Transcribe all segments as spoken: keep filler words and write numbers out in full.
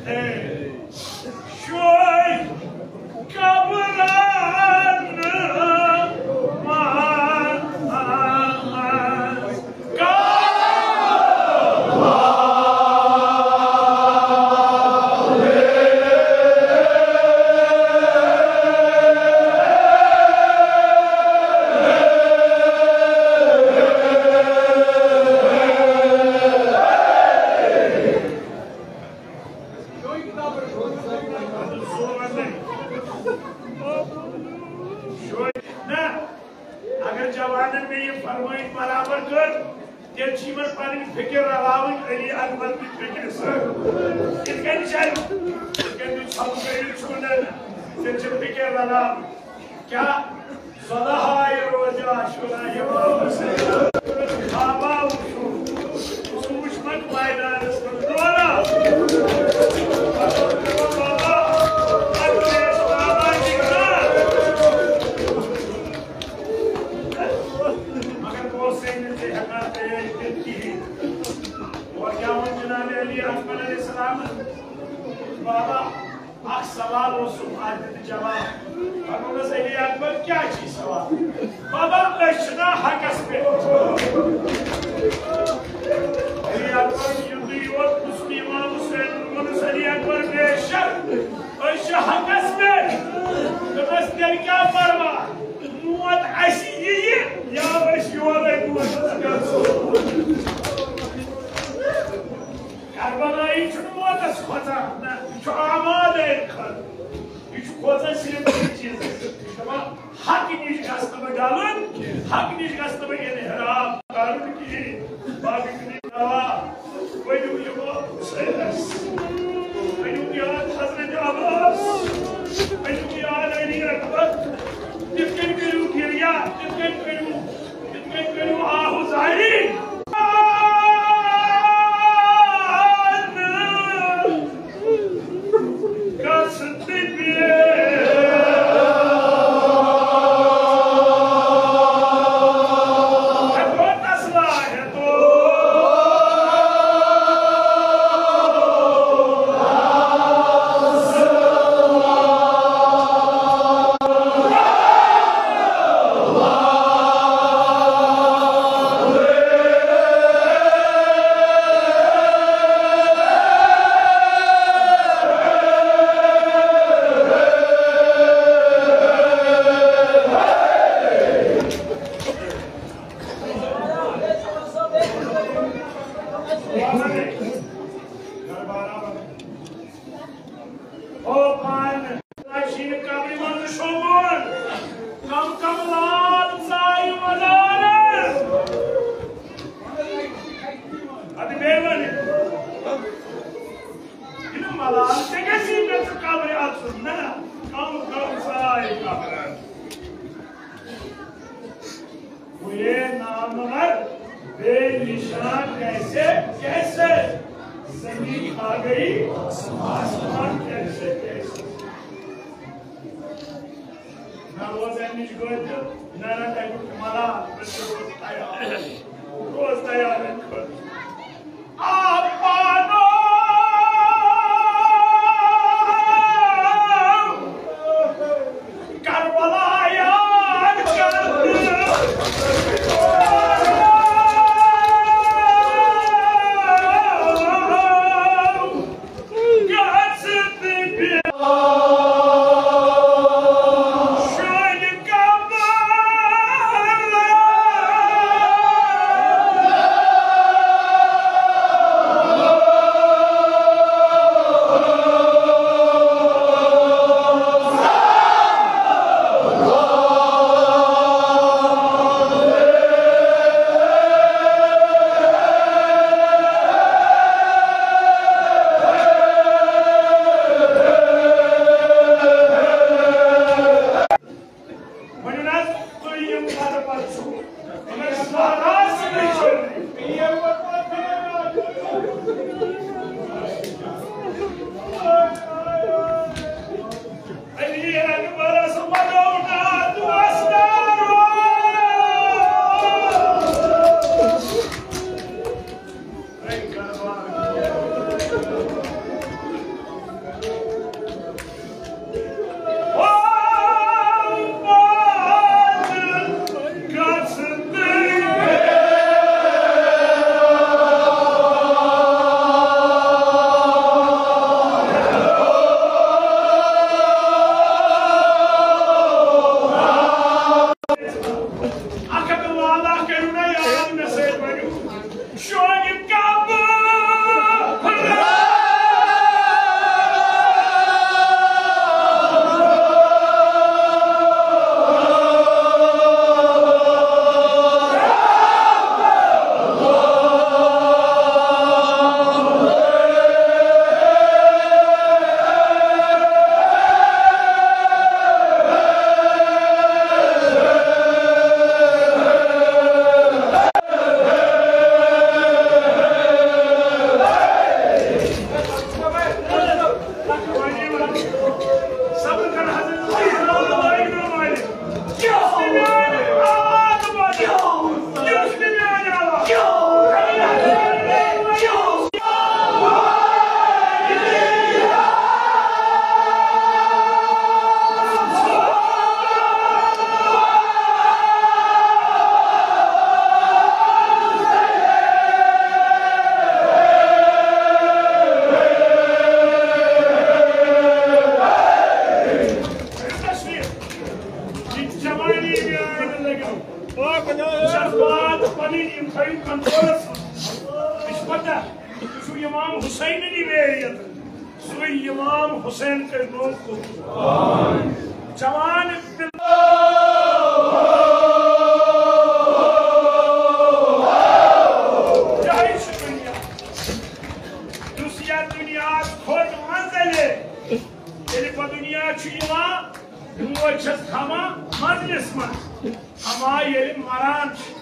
شوے قبرن منٛز نہ، اگر جوانن مےٚ یہِ فرمٲیِتھ برابر کٔر، تیٚلہِ چھِ یِمن پنٕنۍ فِکر رلاوٕنۍ علی اکبر تہٕ فِکرِ سۭتۍ۔ یِتھ کٔنۍ چھِ اَسہِ، یِتھ کٔنۍ تُہۍ ژھۄپہٕ کٔرِو چھِو نہ، تیٚلہِ چھِ فِکر رلاوٕنۍ۔ کیٛاہ؟ صلاحہ روزہ شُرا امام حسین۔ بابا وٕچھو، سُہ وٕچھمت میدانس منٛز دوران۔ بابا، اَتھ گٔیَس بابا تہِ کانٛہہ۔ مگر بہٕ اوسُس نہٕ ژےٚ ہٮ۪کان تیٲری کٔرِتھ کِہیٖنۍ۔ اور کیٛاہ ووٚن جناب علی اکبر علیہ السلامن؟ بابا، اکھ سوال اوسُم، اتھ دِتہٕ جواب۔ فرموونس علی اکبر، کیٛاہ چھُے سوال؟ بابا، أسۍ چھِنا حقس پٮ۪ٹھ؟ علی اکبر، یُتُے یوت ووٚنُس امام حسینن، ووٚنُس علی اکبر، بے شک أسۍ چھِ حقس پٮ۪ٹھ۔ دوٚپنس، تیٚلہِ کیٛاہ پرواے؟ موت اسہِ یِیہِ یا أسۍ یورے موتس گژھو۔ کربلایی چھُنہٕ موتس کھوژان، نہ، یہِ چھُ آمادے خٲطرٕ۔ یہِ چھُ کھوژان صرف أکِس چیٖزس۔ یہِ چھُ دَپان، حق نِش گژھٕ نہٕ بہٕ ڈلُن، حق نِش گژھٕ نہٕ بہٕ انحراف کرُن کِہیٖنۍ۔ باقٕے چھُنہٕ یہِ پرواے۔ ؤنِو یِمو حسینس، ؤنِو یاد حضرت عباس، ؤنِو یاد علی اکبر۔ تِتھ کٔنۍ کٔرِو گِریا، تِتھ کٔنۍ کٔرِو، تِتھ کٔنۍ کٔرِو آہو ظٲہری۔ او پان، شیٖنہٕ قبرِ منٛز شۄنٛگُن۔ کم کم لال ژایہِ مزارن۔ ادٕ بیٚیہِ وَنہِ۔ یِنہٕ ملال تہِ گژھِ مےٚ ژٕ قبرِ اَژُن۔ نہ، کم کم ژایہِ قبرن۔ ہوئے نامور بے نشان کیسے، کیسے؟ زمین کھا گئی، آسمان کیسے، کیسے؟ نہ روز اَمہِ نِش گٲڑۍ تہٕ نہ، نہ تَمیُک ملال، أسۍ چھِ روز تیار، روز تیار اَمہِ خٲطرٕ۔ سُے امام حسین کٔرۍ نوم قبول۔ جوان بل-، یہے چھُ دُنیا۔ یُس یتھ دُنیاہس کھوٚت منزلہِ، ییٚلہِ پتہٕ دُنیا چھُ یِوان، موج چھَس تھاوان منزلِس منٛز۔ اما ییٚلہِ مران چھِ،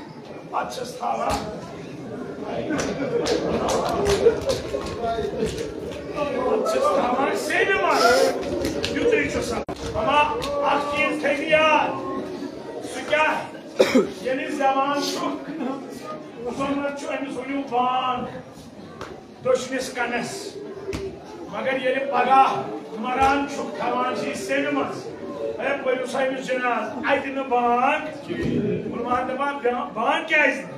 پتہٕ چھِس تھاوان، پتہٕ چھِس تھاوان سیٚمہِ منٛز۔ یُتُے چھُ سا۔ اما اکھ چیٖز تھٲیِو یاد، سُہ کیٛاہ؟ ییٚلہِ زٮ۪وان چھُ، ضروٗرت چھُ أمِس ؤنِو بانگ۔ دٔچھنِس کَنَس۔ مگر ییٚلہِ پگاہ مران چھُکھ، تھاوان چھِ یہِ سیٚمہِ منٛز، ہے، پٔرِو سا أمِس جنازٕ، اَتہِ نہٕ بانگ۔ بہٕ وَنہٕ دَپان، بیا-، بانگ کیٛازِ نہٕ؟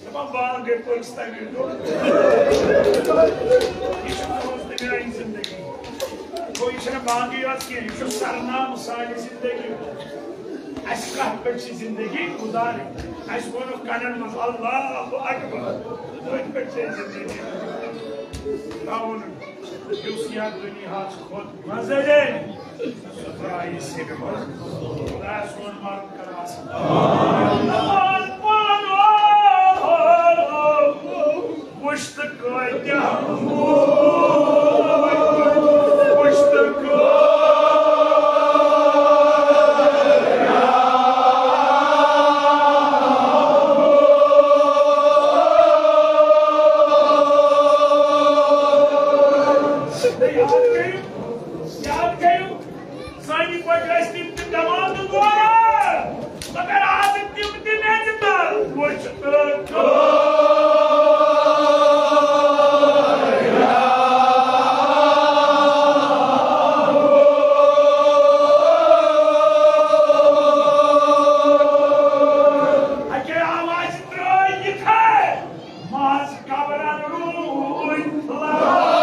دَپان، بانگ گٔے پٔرِس تَمہِ دۄہ۔ یہِ چھُ تُہٕنٛز تہٕ میٛانہِ زِندگی۔ گوٚو، یہِ چھَنہٕ بانگٕے یوت کینٛہہ، یہِ چھُ سرنامہٕ سانہِ زِندگی۔ اَسہِ کَتھ پٮ۪ٹھ چھِ زِندگی گُزارٕنۍ؟ اَسہِ ووٚنُکھ کَنَن منٛز، "اللہ اکبر"، أتھۍ پٮ۪ٹھ چھِ زِندگی ترٛاوُن۔ یُس یَتھ دُنیاہَس کھۄتہٕ منٛزٕ سُہ ترٛایہِ سیٚمہِ منٛز۔ خۄدایا سون مَرُن کَر آسان۔ پُشتہٕ کٲتیٛاہ پُشتہٕ کٲتیٛاہ۔ یاد کٔرِو، یاد کٔرِو۔ سانہِ پٲٹھۍ ٲسۍ تِم تہِ دَپان تہٕ دوران، مگر آز تِم تہِ میٛانہِ تَل وٕچھ تہٕ کٲ۔ اَکے آوازِ ترٛٲے یِتھَے۔ منٛز قبرن روٗدۍ لال۔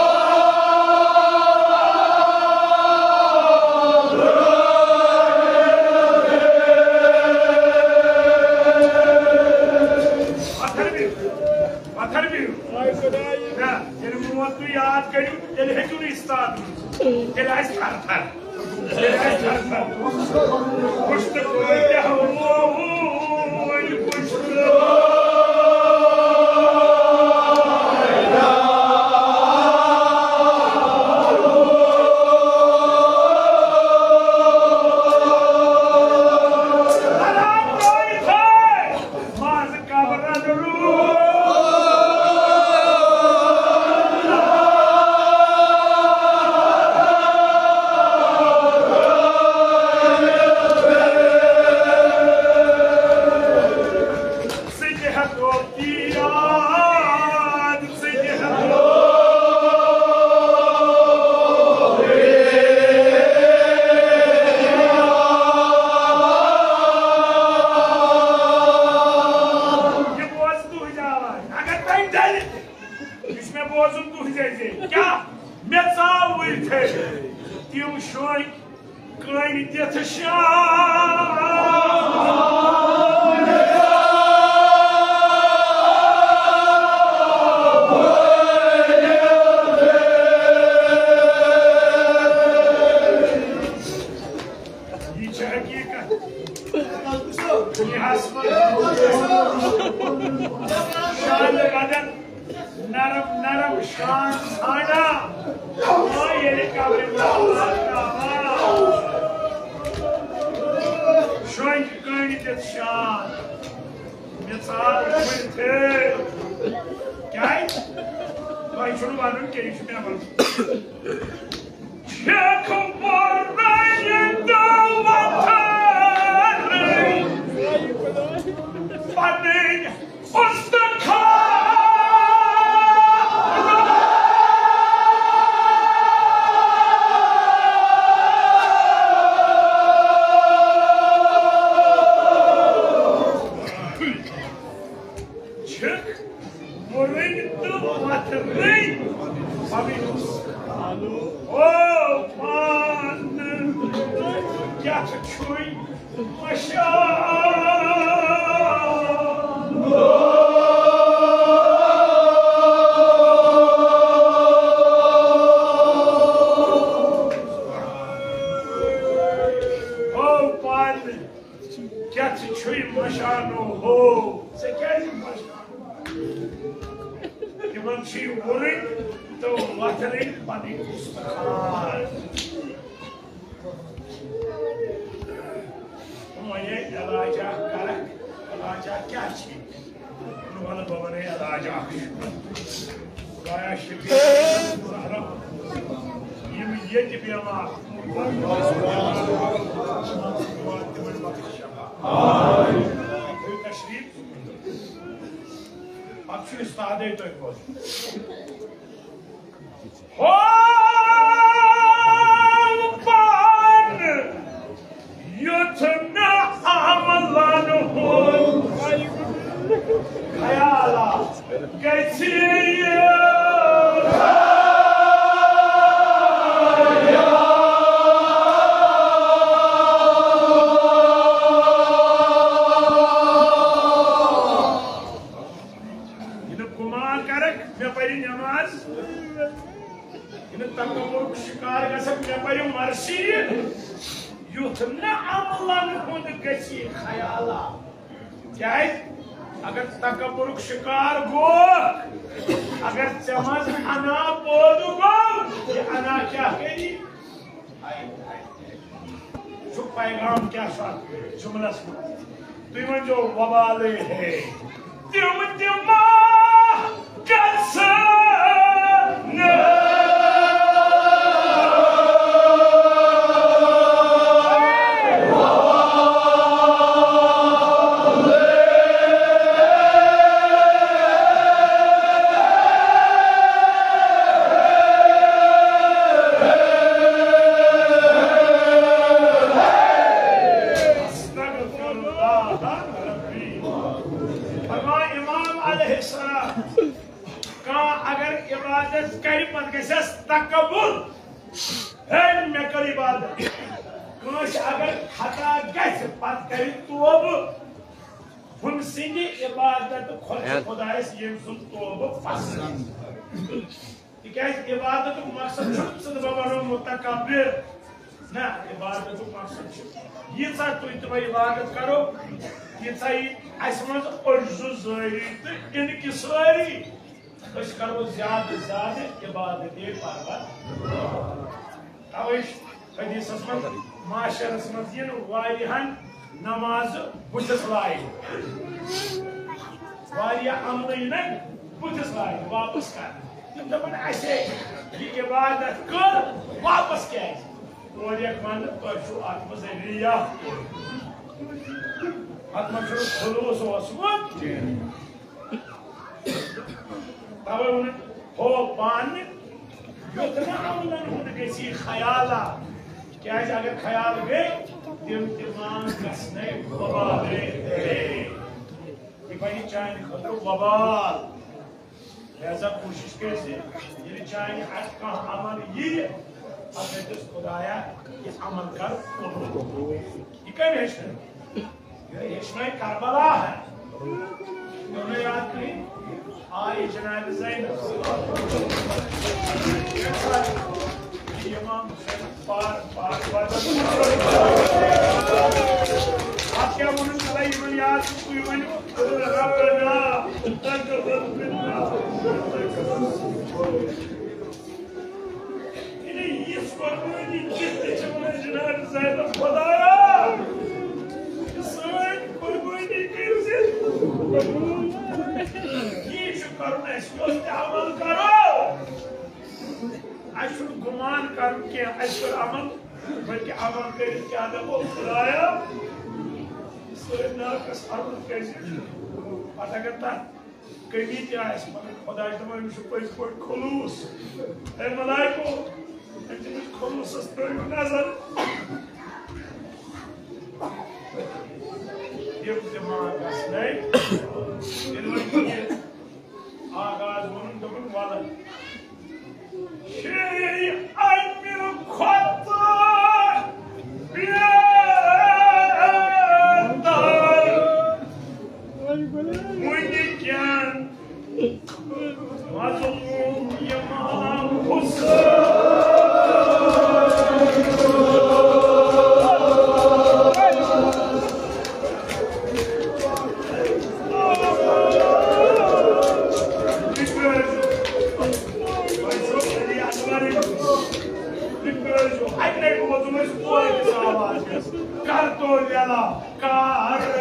پتھر بِہِو، پتھر بِہِو۔ نہ، ییٚلہِ موت تُہۍ یاد کٔرِو، تیٚلہِ ہیٚکِو نہٕ استاد روٗزِتھ۔ تیٚلہِ آسہِ تھر تھر۔ یہِ بوزٕ تُہٕنٛز آواز۔ اگر تۄہہِ ڈرِ تہِ، یہِ چھُ مےٚ بوزُن تُہٕنٛزے زیٚیہِ۔ کیٛاہ؟ مےٚ ژاو وٕنۍ تھٔج۔ تِم شوٚنٛگۍ کٔنۍ دِتھ شام۔ یہِ چھِ حقیٖقت۔ دُنیاہَس منٛز شانہِ بدن نرم نرم شان ژھانڈان۔ او ییٚلہِ قبرِ منٛز واتناوان۔ شۄنٛگۍ کٔنۍ دِتھ شان۔ مےٚ ژاو بٕتھِ۔ کیٛازِ؟ تۄہہِ چھُنہٕ وَنُن کینٛہہ، یہِ چھُ مےٚ وَنُن۔ چھِکھ وۄرٲے تہٕ وۄتھان پنٕنۍ استخوان۔ چھِکھ وُرٕنۍ تہٕ وَتھرٕنۍ۔ او پانہٕ کیٛاہ چھُے مشان؟ ہو، ژےٚ کیٛازِ پریشان؟ تِمن چھِ یہِ وُرٕنۍ تہٕ وۄتھرٕنۍ پنٕنۍ استخوان۔ وۄنۍ ہے علاج اکھ کرکھ، علاج اکھ کیٛاہ چھِ؟ وَلہٕ بہٕ وَنَے علاج اکھ۔ خدایا شفیع رحم، یِم ییٚتہِ بیمار، تِمن بخش شفا۔ تھٲیِو تشریف۔ پتہٕ چھُ استادے تۄہہِ بوزُن۔ ہو پان یُتھ نہٕ عملن ہُنٛد خیالا گژھِ۔ یہِ نہٕ گُمان کرکھ، مےٚ پرِ نٮ۪ماز۔ یہِ نہٕ تکبرُک شکار گژھکھ، مےٚ پرِ مرثی۔ یُتھ نہٕ عملن ہُنٛد گژھِ خیالا۔ کیٛازِ؟ اگر تکبرُک شکار گوکھ، اگر ژےٚ منٛز انا پٲدٕ گوٚو، یہِ انا کیٛاہ کری؟ چھُ پیغام کیٛاہ چھُ اَتھ جُملس منٛز؟ تُہۍ ؤنۍزیو وبالے ہے۔ تِم تہِ ما گژھن۔ استغفر اللہ ربی۔ فرمان امام علیہ السلام، کانٛہہ اگر عبادت کرِ، پتہٕ گژھٮ۪س تکبر، ہے، مےٚ کٔر عبادت۔ کٲنٛسہِ اگر خطا گژھِ، پتہٕ کرِ توبہٕ۔ ہُمۍ سٕنٛدِ عبادت کھۄتہٕ چھُ خۄدایس ییٚمۍ سُنٛد توبہٕ پسنٛد۔ تِکیٛازِ عبادتُک مقصد چھُنہٕ ژٕ تہٕ بہٕ بنو متکبر۔ نہ، عبادتُک مقصد چھُ، ییٖژاہ تُہۍ تہٕ بہٕ عبادت کرو، تیٖژاہ یی اَسہِ منٛز عجزو زٲری تہٕ انکسٲری۔ أسۍ کرو زیادٕ زیادٕ عبادت پروردگار۔ توے چھُ حدیثس منٛز، معاشرس منٛز یِن واریاہن نمازٕ بُتھِس لایہِ۔ واریاہ عملہٕ یِنَے بُتھِس لایہِ، واپس کرنہٕ۔ تِم دَپَن، اَسے یہِ عبادت کٔر، واپس کیٛازِ؟ اورٕ یَکھ وَنہٕ، تۄہہِ چھُو اَتھ منٛز رِیا کوٚرمُت۔ اَتھ منٛز چھُنہٕ خلوص اوسمُت۔ توے ووٚنُن، ہو پانہٕ یُتھ نہٕ عملن ہُنٛد گژھی خیالا، کیٛازِ اگر خیال گٔے، تِم تہِ مان گژھنَے وبالے۔ یہِ بنہِ چانہِ خٲطرٕ وبال۔ لہذا کوٗشِش کٔرۍ زِ ییٚلہِ چانہِ اَتھِ کانٛہہ عمل یِیہِ، پتہٕ دٔپِس، خدایا، یہِ عمل کر قبوٗل۔ یہِ کٔمۍ ہیٚچھنٲو؟ یہِ ہیٚچھنٲے کربلا۔ تۄہہِ یاد کٔرِو، آیہِ جناب زینب۔ امام حسین پار، پار، پار۔ اتھ کیٛاہ ووٚنُن؟ تَلے یِمن یاد چھُ، تُہۍ ؤنِو، ربنا تقبل منا۔ یعنی یِژھ قۄربٲنی دِتھ تہِ چھِ وَنان جناب زینب، خۄدایا، یہِ سٲنۍ قۄربٲنی کٔرۍ زِ قبوٗل۔ یی چھُ کَرُن اَسہِ، یۄس تہِ عمل کَرو، اَسہِ چھُنہٕ گُمان کَرُن کینٛہہ، اَسہِ کوٚر عمل، بلکہِ عمل کٔرِتھ کیٛاہ دَپو، خۄدایا، یہِ سٲنۍ ناقص عمل کٔرۍ زِ۔ پَتہٕ اگر تَتھ کمی تہِ آسہِ، مگر خۄداے چھُ دَپان، أمِس چھُ پٔزۍ پٲٹھۍ خلوٗص۔ اے ملائکو، أمۍ سٕنٛدِس خلوٗصس ترٲیِو نظر۔ یِم تہِ مان گژھنَے، ییٚلہِ وۄنۍ یہِ آغاز ووٚنُن، دوٚپُن، وَلہٕ، چھِ اَمہِ کھۄتہٕ بہتر وٕنہِ کٮ۪ن مظلوم امام حسین۔ لیلا کار۔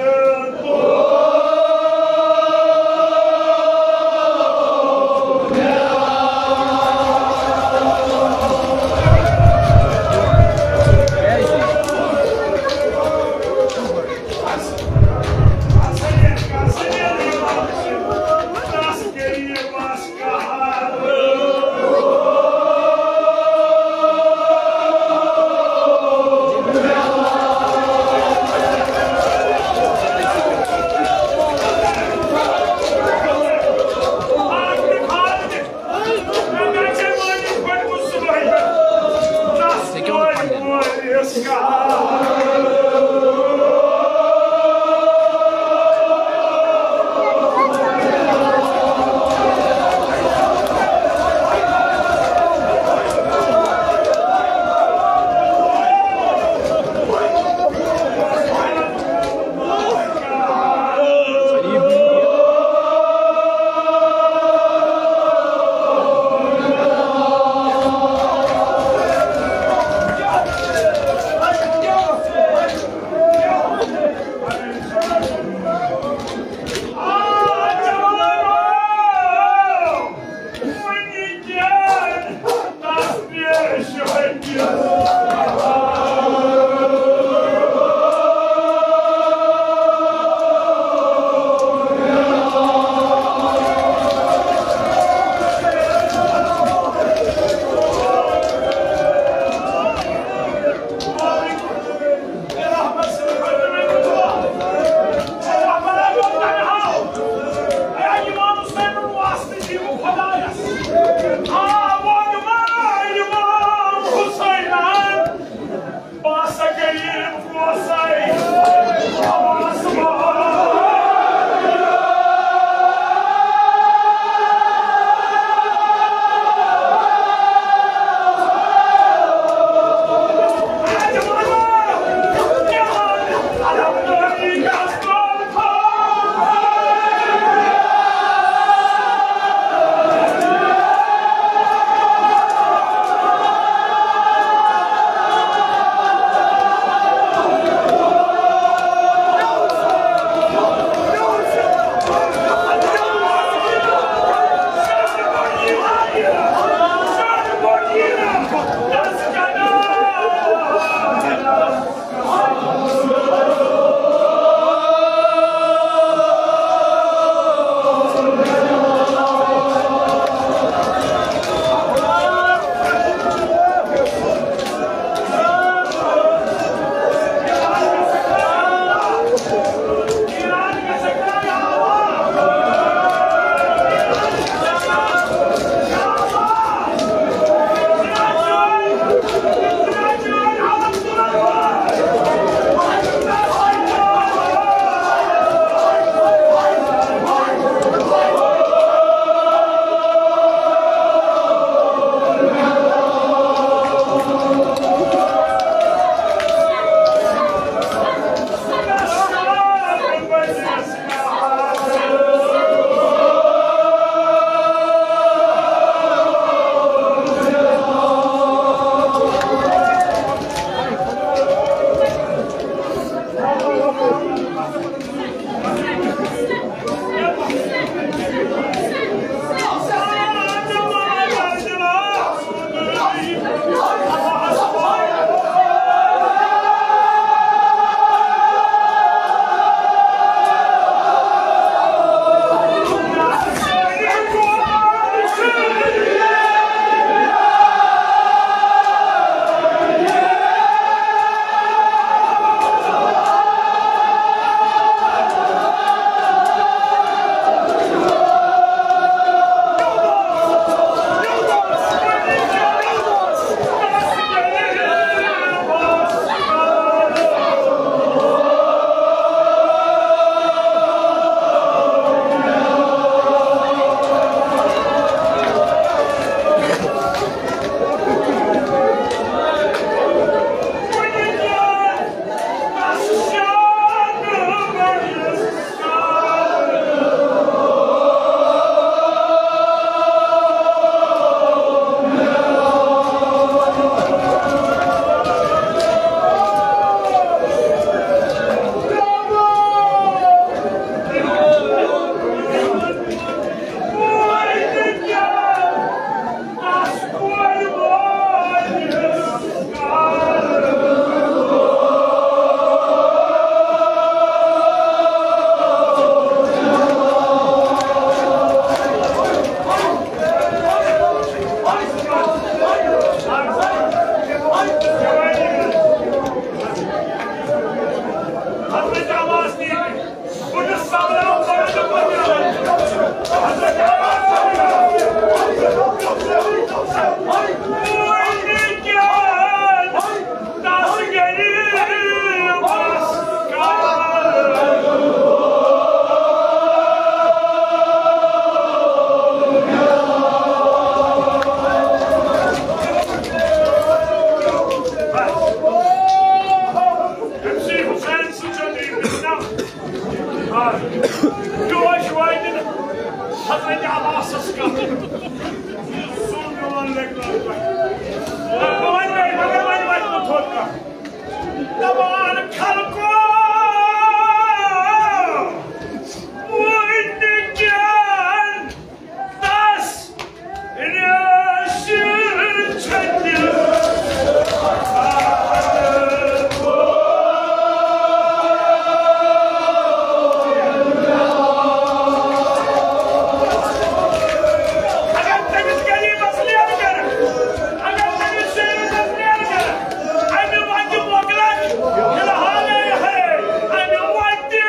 سُہ چھُ کَرُن۔ سُہ میون لیکھنہٕ۔ مگر وۄنۍ وۄنۍ، مگر وۄنۍ وۄنۍ نہٕ تھوٚد کانٛہہ۔ دَپان خلقو، وٕنہِ کیٛاہ دَس ریشہِ چھٔتِس۔ اگر تٔمِس غریٖبس لیب کرن، اگر تٔمِس شریٖفس لیب کرن، اَمہِ وَتہِ مۄکلن فی الحالے ہے، اَمہِ وَتہِ۔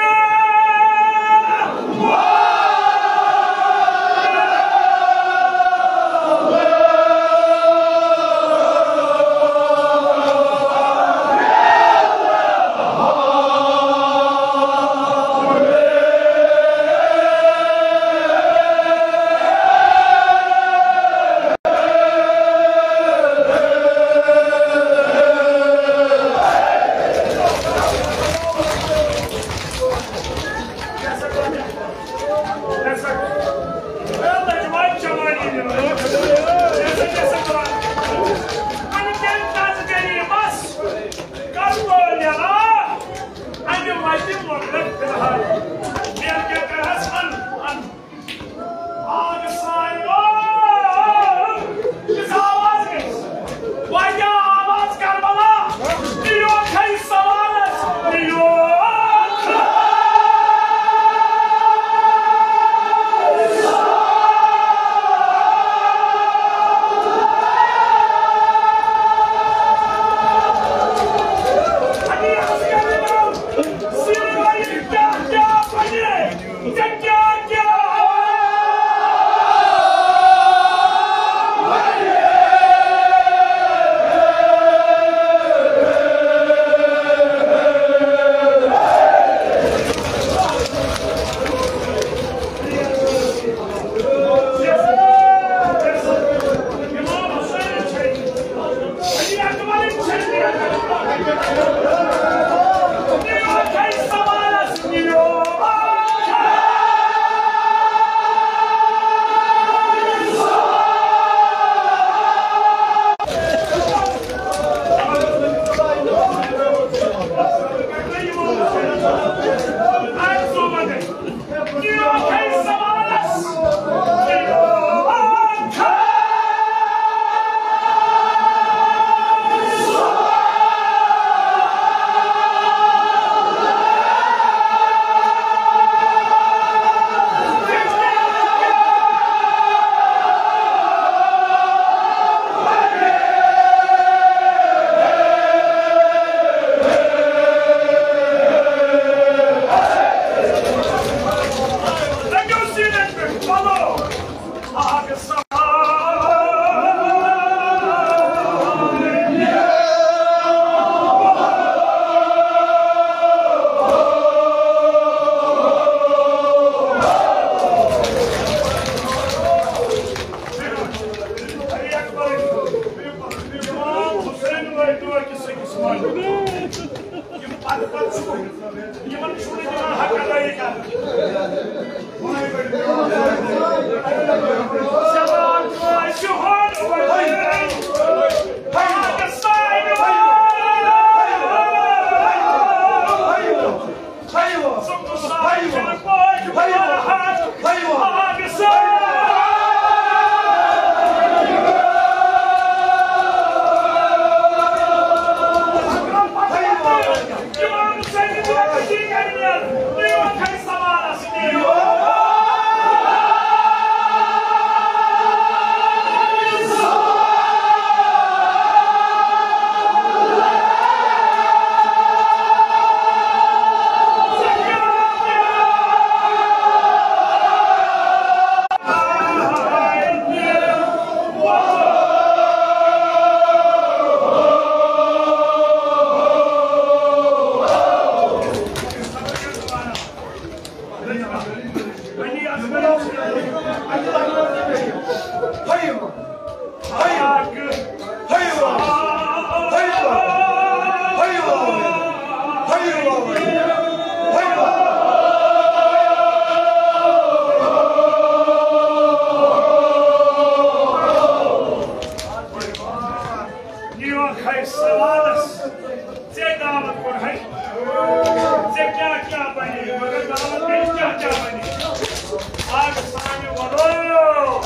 آگ سارِ لوگ، یہِ آواز گٔے۔ واریاہ آواز کربلا، یہِ یوت ہے سوالس، یہِ یوت۔ پانس ژےٚ دعوت کوٚرہے، ژےٚ کیٛاہ کیٛاہ بنے، مگر دعوت کٔرِتھ کیٛاہ کیٛاہ بنے؟ اکھ سانہِ وَلو،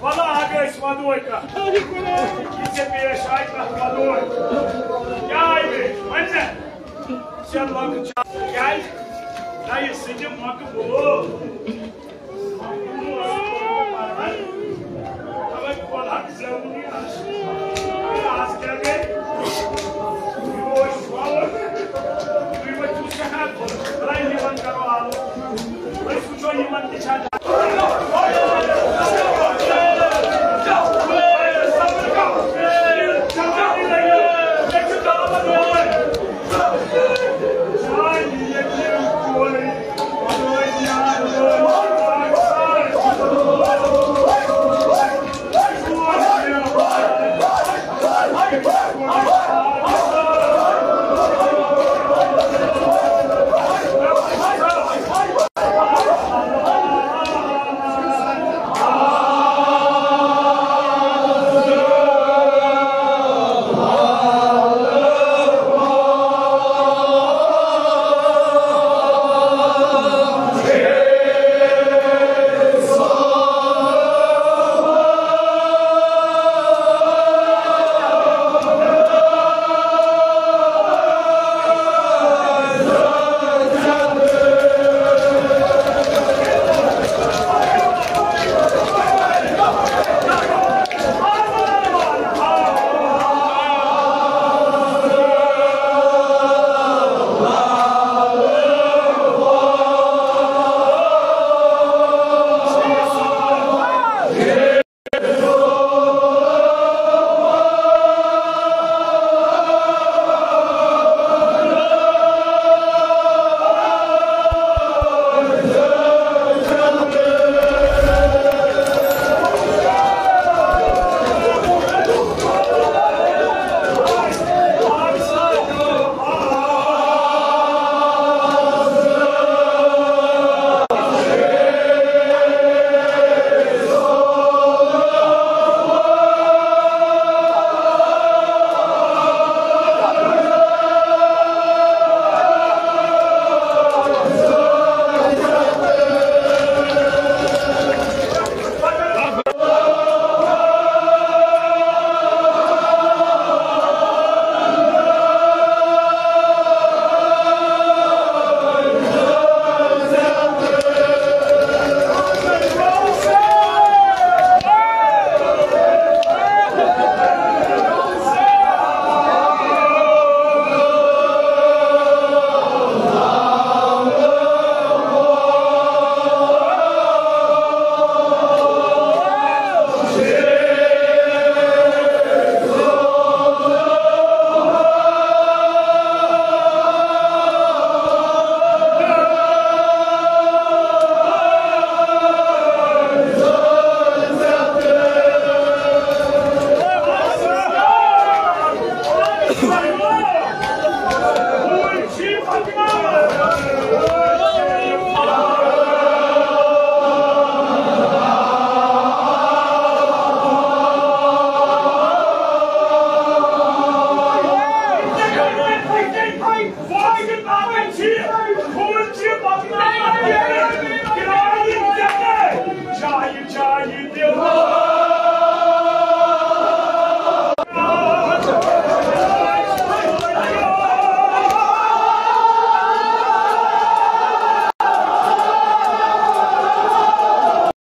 وَلہٕ اکھ ٲسۍ وَدوے کَتھ۔ یہِ ژےٚ پیش آیہِ کَتھ وَدوے۔ کیٛاہ آیہِ پیش؟ وَن مےٚ۔ ژےٚ لۄکٕٹ چھا؟ کیٛازِ؟ نہ، یہِ سِنہِ مۄکہٕ بُلو۔